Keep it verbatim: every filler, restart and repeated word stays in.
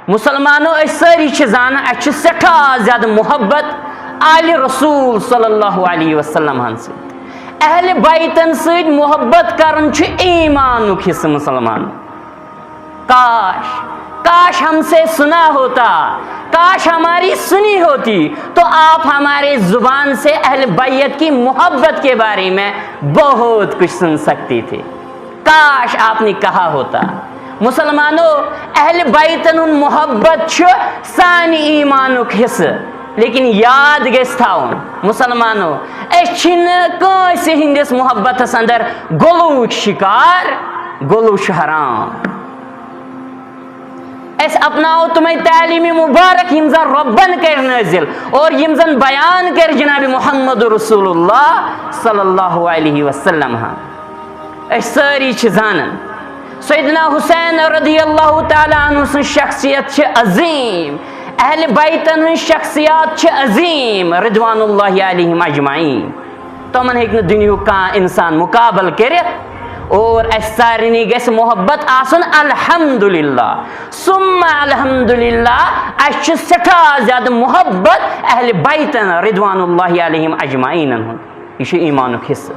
مسلمانو، أسۍ سٲری چھِ زانان، اَسہِ چھِ سٮ۪ٹھاہ زیادٕ محبت آلِ رسول صلی اللہ علیہ وسلم ہن سۭتۍ۔ اہل بیتن سۭتۍ محبت کرُن چھُ ایمانُک حصہٕ، مسلمانو۔ کاش، کاش ہم سے سنا ہوتا، کاش ہماری سنی ہوتی تو آپ ہمارے زبان سے اہل بیت کی محبت کے بارے میں بہت کچھ سن سکتے تھے۔ کاش آپ نے کہا ہوتا۔ مسلمانو، اہل بیتن ہُنٛد محبت چھُ سانہِ ایمانُک حصہٕ، لیکن یاد گژھِ تھاوُن، مسلمانو، أسۍ چھِنہٕ کٲنٛسہِ ہٕنٛدِس محبتس اندر غلوٗک شکار۔ غلوٗ چھُ حرام۔ أسۍ اپناوو تِمے تعلیٖم مبارک یِم زن رۄبن کٔرۍ نٲزِل اور یِم زن بیان کٔرۍ جناب محمد رسول اللہ صلی اللہ علیہ وسلم ہن۔ أسۍ سٲری چھِ زانان، سیدنا حسین رضی اللہ تعالیٰ عنہ سٕنٛز شخصیت چھِ عظیٖم، اہل بیتن ہٕنٛز شخصیات چھِ عظیٖم رضوان اللہ علیہم اجمعین۔ تِمن ہیٚکہِ نہٕ دُنیہُک کانٛہہ انسان مقابل کٔرِتھ۔ اور اسہِ سارنٕے گژھِ محبت آسُن، الحمدللہ ثم الحمدللہ۔ اسہِ چھُ سٮ۪ٹھاہ زیادٕ محبت اہل بیتن رضوان اللہ علیہم اجمعینن ہُنٛد۔ یہِ چھُ ایمانُک حصہٕ۔